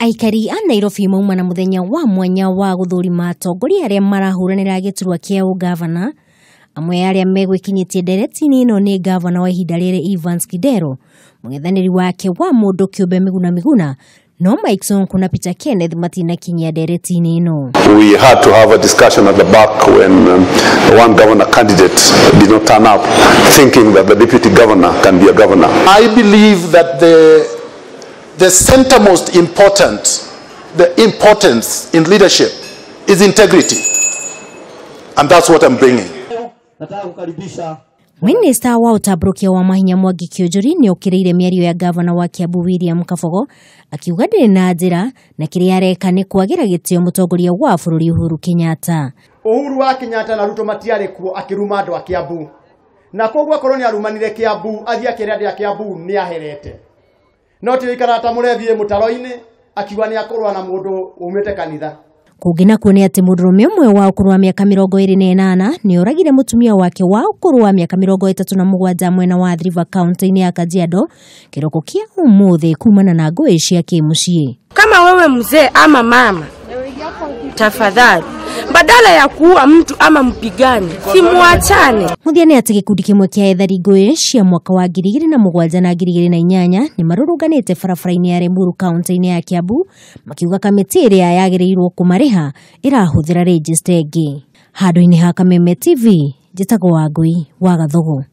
Aikari a Nairobi mauma na muthenya wa mwanya wa guthurima atongoria aria marahuranira giturwa kia ugavana. Amwe aria megwikinyitie ndereti-inĩ ĩno nĩ gavana wa ihinda rĩrĩ Evans Kidero, mũng'ethanĩri wake wa mũndũ kĩũmbe Miguna Miguna, no Mike Sonko na Peter Kenneth matinakinyia ndereti-inĩ ĩno. We had to have a discussion at the back when one governor candidate did not turn up, thinking that the deputy governor can be a governor. I believe that the center most important, the importance in leadership is integrity. And that's what I'm bringing. Minista wa ũtambũrũkia wa mahinya Mwangi Kiunjuri nĩokĩrĩire mĩario ya gavana wa Kiambu William Kabogo akiuga ndĩrĩ na njĩra na kĩrĩa areka nĩ kwagĩra gĩtĩo mũtongoria wa bũrũri Uhuru Kenyatta. Uhuru wa Kenyatta na Ruto matiarĩ kuo akĩruma andũ a Kiambu, na koguo akorwo nĩ arumanire Kiambu athiĩ akĩre andũ a Kiambu nĩ aherete, no ti gũikara ta mũrebi mũtaro-inĩ akiuga nĩ akũrũa na mũndũ umĩte kanitha. Kũngĩ nakuo nĩ atĩ mũndũrũme ũmwe wa ũkũrũ wa mĩaka 28 nĩ oragire mũtumia wake wa ũkũrũ wa mĩaka 37 mwena wa Athi River kaunti-inĩ ya Kajiado kĩroko kĩa ũmũthĩ kumana na ngũĩ cia kĩmũciĩ. Kama wewe mzee ama mama, tafadhali badala ya kuua mtu ama mpigane, si muachane. Mũthia nĩ atĩ gĩkundi kĩmwe kĩa ethari ngũĩ cia mwaka wa 2007 na 2008 nĩ marũrũnganĩte barabara-inĩ ya Limuru kaunti-inĩ ya Kiambu makiuga kamĩtĩ ĩrĩa yagĩrĩirwo kũmarĩha ĩrahũthĩra rejista ĩngĩ. Handũ-inĩ ha Kameme TV, njĩtagwo Wangui wa Gathugu.